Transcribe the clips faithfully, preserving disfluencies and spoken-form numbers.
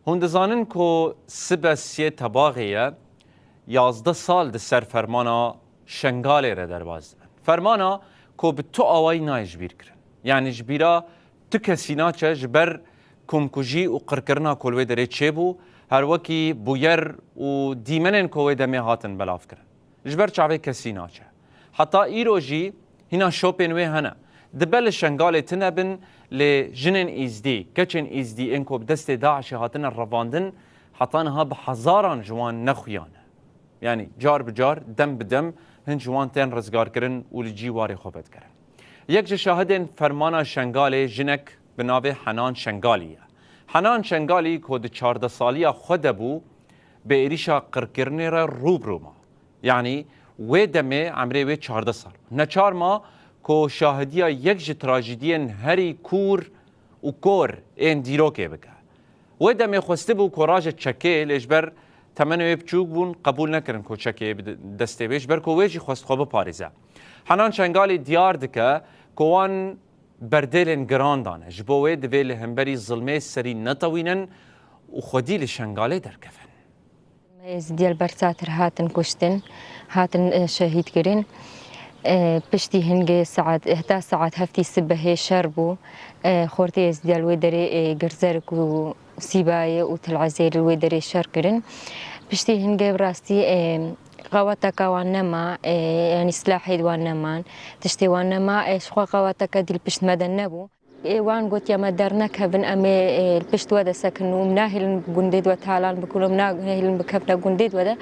Hûn dizanin ku sibe siyê Tebaxê ye, yazdeh sal di ser fermana Şengalê re derbas dibin. Fermana ku bi tu awayî nayê ji bîr kirin. Yanî ji bîra tu kesî naçe ji ber komkujî û qirkirina ku li wê derê çêbû, her wekî bûyer û dîmenên ku wê demê hatin belavkirin. Ji ber çavê kesî naçe. Heta îro jî hîna şopên wê hene. Dibe li Şengalê tune bin, lê jinên Îzdî, keçên Îzdî ên ku bi destê DAIŞê hatine revandin, heta niha bi hezaran ji wan nexuyane. Yanî car bi car, dem bi dem hin ji wan tên rizgarkirin û li cî warê xwe vedigerin. Yek ji şahidên fermana Şengalê jinek bi navê Henan Şengalî ye. Henan Şengalî ku di çardeh saliya xwe de bû, bi êrîşa qirkirinê re rû bi rû ma. Yanî wê demê emrê wê çardeh sal bû. Neçar ma ku şahidiya yek ji trajîdiyên herî kûr û kor ên dîrokê bike. Wê demê xwestibû ku raje çekê, lê ji ber temenê wê biçûk bûn, qebûl nekirin ku çekê bi destê wê, ji ber ku wê jî xwest xwe biparêze. Henan Şengalî diyar dike ku wan berdêlên giran dane. Ji bo wê divê li hemberî zilmê serî netewînin û xwedî li Şengalê derkevin. Êzidiyê li ber çatir hatin kuştin, hatin, e, şehîd kirin. E, piştî hingê saet, heta saet heftî sibehê şer bû. E, xortê Êzidiya li wê derê, e, girzerik û sîbayê û tilezê li wê derê şer kirin. Piştî hingê bi rastî, e, qewateka wan nema, e, yanî silahê wan neman, tiştê wan nema, e, ji xwe qewateke dî li pişt me de nebû. Ê wan gotiye me dernekevin, em ê, ê, li pişt we de sekin û em nahêlin bi gundê we talan bikin û em nahêlin bikevine gundê we de.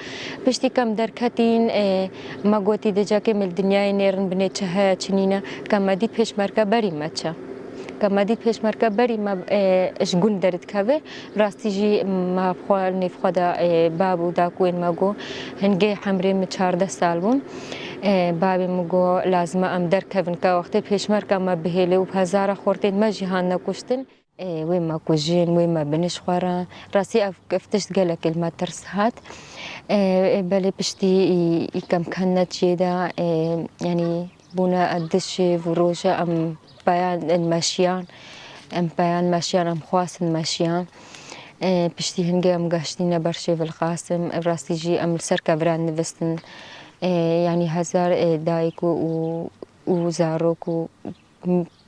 Piştî ke em derketîn, ê, me gotî di cekê me li dinyayê nêrin binê çi heye çi nîne. Ke me dît pêşmerge berî me çi. Ke me dît pêşmerge berî me, ê, ji gund derdikeve. Rastî jî me bi xwe nêv xwe de, ê, bab û dakuyên me got, hingê hemrê min çardeh sal bûn. E, babê min got, lazim e em derkevin, ka wextê pêşmerka me bihêle û bi hezara xortên me jî hatine kuştin. E, wê me kujin, wê me binin ji xwe re. Rastî ev, ev tişt gelek li me tirs hat. E, e, belê piştî î, î kem ketine çiyê de, e, yanî bûne du şev û roja em peyan meşiyan, em peyan meşiyan, em xwestin meşiyan. E, piştî hingê em geştîne ber Şêv Qasim, ev rastî jî em li ser kevira nivîstin. E, yanî hezar, e, dayik û, û, û zarok û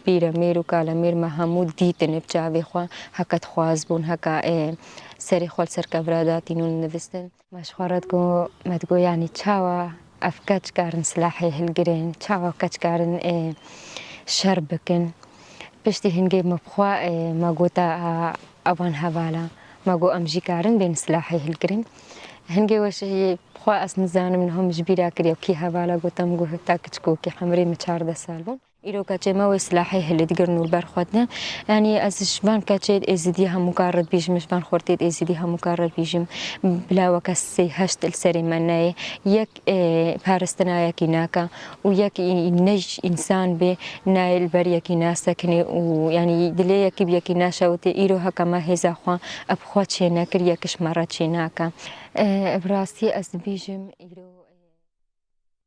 pîremêr û kalemêr me hemû dîtin bi çavê xwe, heke dixwaz bûn, heke, e, serê xwe li ser kevira datîn û nivîstin. Me ji xwe re digot, me digot, yanî çawa ev keç karin silahê hilgirin, çawa keç karin, e, şer bikin. Piştî hingê me bi xwe, e, me gota, a, evan hevala, me got, em jî karin bên silahê hilgirin. Hingê we jî bi xwe ez nizanim niha min ji bîra kiriye kî hevala gota, min got, heta kiçikokî hemrê min çardeh sal bûn. Îro keçê me wê silahê hilê digirin û li ber xwe didin. Yanî ez ji van keçê Êzidî hemû kar re dibîjim, ji van xortê Êzidî hemû kar re dibîjim. Bila weke sê heşt li serê me neyê. Yek, e, parastina yekî nake û yek î-, ne ji însan bê nayê li ber yekî nasekinê û yanî dilê yekî bi yekî naşewitê. Îro heke me hêza xwe, ev xwe çê nekir, yek ji me re çê nake. E, bi rastî ez dibîjim îro